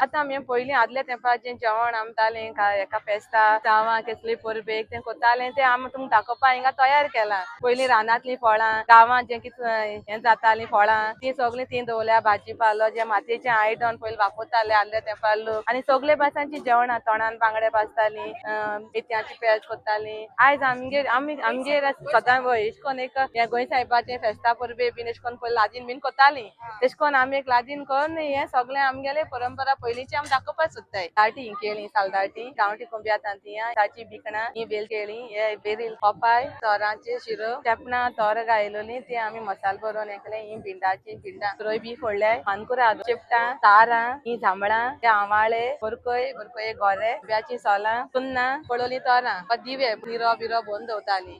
आतां आमी पयलीं आदल्या तेंपार जें जेवण आमतालें एका फेस्ता जावं केसली परबेक तें कोतालें तें आमी तुमकां दाखोवपा हिंगा तयार केलां. पयलीं रानांतलीं फळां गांवांत जें कितें हें जातालीं फळां तीं सगळीं तीं दवरल्या. भाजी पालो जे मातयेचें आयदन पयलीं वापरताले आदल्या तेंपार लोक आनी सगळे भासांची जेवणां तोंडान बांगडे भाजतालीं, मेथयांची पेज करतालीं. आयज आमगेर आमी आमगेर सदां वय एश कोन्न एक हे गोंय सायबाचें फेस्ता परबे बीन एश कोन्न पयलीं लादीन बीन करतालीं. तेश कोन्न आमी एक लादीन करून हें सगळें आमगेलें परंपरा पयलींची आमी दाखोवपाक सोदताय. दाटी केळीं सालदाटी गांवठी कोंब्या तांतयां ताची बिकणां ही बेल केळीं हे बेरील पोपाय तोरांचे शिरो चेपणां तोरां घायलोलीं ती आमी मसालो भरून हें केलें. ही भिंडाची भिंडां सुरय बी फोडल्याय मानकुराद चेपटां तारां ही जांबळां हे आंवाळे बरकय बरकय गोरे आंब्याचीं सोलां चुन्नां पळोवलीं तोरां दिवे निरो बिरो भरून दवरतालीं.